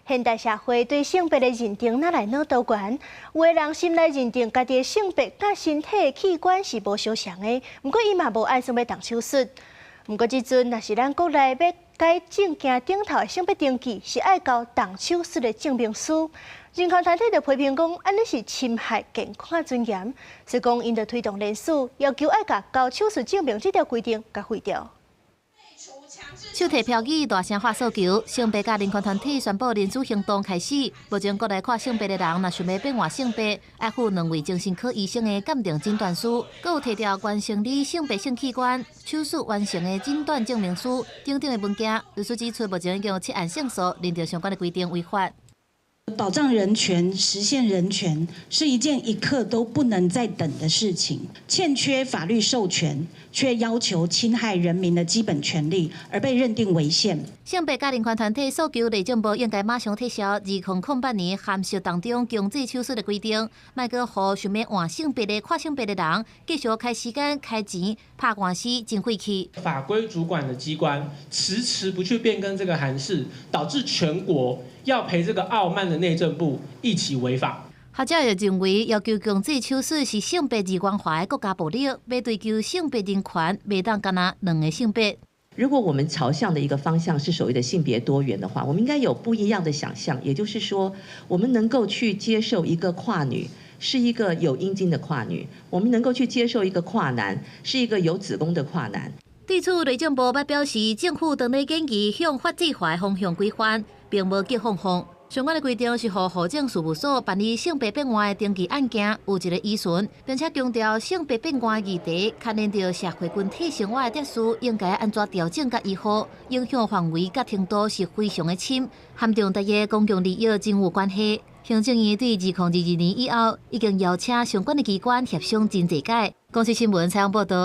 現代社會對性別的認定愈來愈多元，有的人心內認定家己的性別佮身體的器官是無相仝的，毋過伊嘛無按算欲動手術。毋過這陣若是咱國內欲改證件頂頭的性別登記，是愛交動手術的證明書。人權團體就批評講，按呢是侵害健康尊嚴，所以講𪜶就推動連署，要求愛共交手術證明這條規定共廢掉。手提標語大聲發訴求，性別佮人權團體宣布聯署行動開始。目前國內跨性別的人，若想欲變換性別，愛附兩位精神科醫生的鑑定診斷書，閣有提著完成你性別性器官手術完成的診斷證明書等等的文件。律師指出，目前已經有七案勝訴，認定相關的規定違法。保障人權、實現人權是一件一刻都不能再等的事情。欠缺法律授權，卻要求侵害人民的基本權利，而被認定違憲。性別佮人權團體訴求內政部應該馬上撤銷2008年函釋當中強制手術的規定，莫閣予想欲換性別的跨性別的人繼續開時間、開錢、拍官司，真費氣。法規主管的機關遲遲不去變更這個函釋，導致全國要陪這個傲慢的內政部一起違法。學者也認為，要求強制手術是性別二元化的國家暴力，欲追求性別人權，袂當干焦兩个性別。如果我們朝向的一個方向是所謂的性別多元的話，我們應該有不一樣的想象，也就是說，我們能夠去接受一個跨女是一個有陰莖的跨女，我們能夠去接受一個跨男是一個有子宮的跨男。對此，內政部捌表示，政府當咧研議向法制化的方向規範，並無激放放。相關的規定是予戶政事務所辦理性別變換的登記案件有一个依循，並且強調性別變換議題牽連著社會群體生活的秩序，應該按怎調整佮維護，影響範圍佮程度是非常的深，和重大的公共利益真有關係。行政院對2022年以後，已經邀請相關的機關協商真濟改。公視新聞採訪報導。